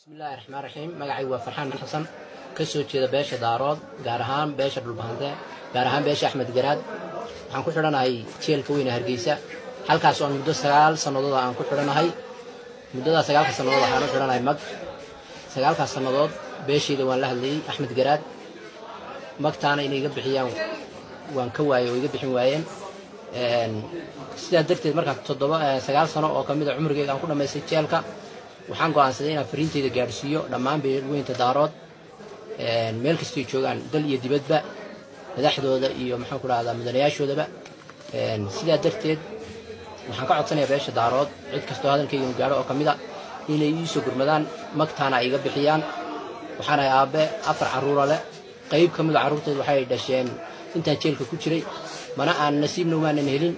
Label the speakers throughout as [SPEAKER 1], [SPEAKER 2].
[SPEAKER 1] Bismillahi raxmaan raxiim. Magacaygu waa Farxaan Xasan, ka soo jeeda beesha Daarood, gaar ahaan beesha Dhulbahante, gaar ahaan beesha Axmed Garaad. Waxaan ku xidhanahay jeelka weyne Hargeysa, halkaas oo aan muddo 9 sannadood aan ku xidhanahay. Muddadaa 9-ka sannadood waxaan u xidhanahay mag. 9-kaas sannadood beeshayda waan la hadlayey, Axmed Garaad, magtaana inay iga bixiyaan waan ka waayey oo iga bixin waayeen. Sidaa darteed, markaa 7, 9 sano oo ka mid a cumrigeyga aan ku dhammaystay jeelka, waxaan go'aansaday inaan fariintayda gaadhsiiyo dhammaan beelweynta Daarood meel kastoy joogaan, dal iyo dibadba, madaxdooda iyo, maxaan ku dhahdaa, mudanayaashoodaba. Sidaa darteed waxaan ka codsanayaa beesha Daarood, cid kastoo hadalkayga gaadho oo ka mid a, inay iisoo gurmadaan, magtaana ay iga bixiyaan. Waxaanahay aabbe afar carruura leh. Qayb ka mid a carruurteed waxay dhasheen intaan jeelka ku jiray, mana aan nasiibna maanan helin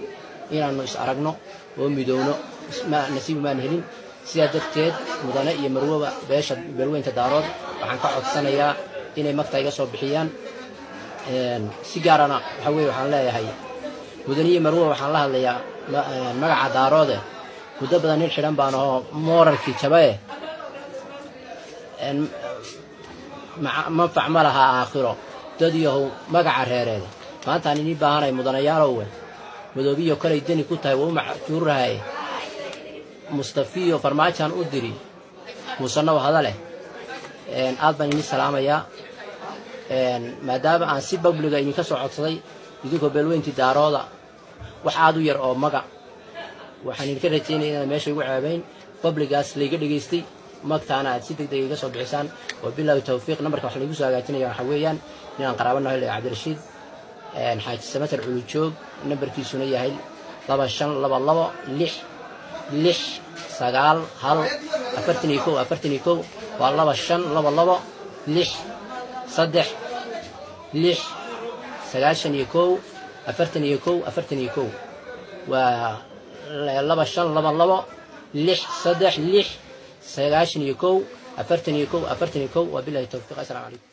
[SPEAKER 1] inaannu is aragno oo midowno, nasiib maan helin. Sidaa darteed, mudane iyo marwoba, beesha beelweynta Daarood waxaan ka codsanayaa inay magta iga soo bixiyaan. Si gaarana waxa weye waxaan leeyahay mudane iyo marwoba, waxaan la hadlayaa magaca Daaroode. Muddo badan nin xidhan baan ahoo mooralkii jabae, manfac ma laha aakhiro, dad yahow magaca reereeda. Maantaan inii baahanay, mudanayaalowe, madoobiyo kalay deni ku tahay waa u macjuurahaye. Mustafiyo Farmaajaan u diri muusanow hadaleh. Aad baan idin salaamayaa. Maadaama aan si public-ga idinka soo codsaday, idinkoo beelweyntii Daarooda, wax aad u yar oo maga waxaan idinka rajaynaya inaad meesha igu ceebayn, public-gaas layga dhegaystay, magtaana aad si deg deg iga soo bixisaan. Wabilaahi tawfiiq. Nambarka wax laygu soo hagaajinaya waxaa weeyaan inaan qaraabo nahay, Cabdirashiid Xaaji Samatar Culujoog, nambarkiisuna yahay 252266914141. Waa 252263969141. Waa 252263969141. Wabilahi tawfiiq. Assalamu calaykum.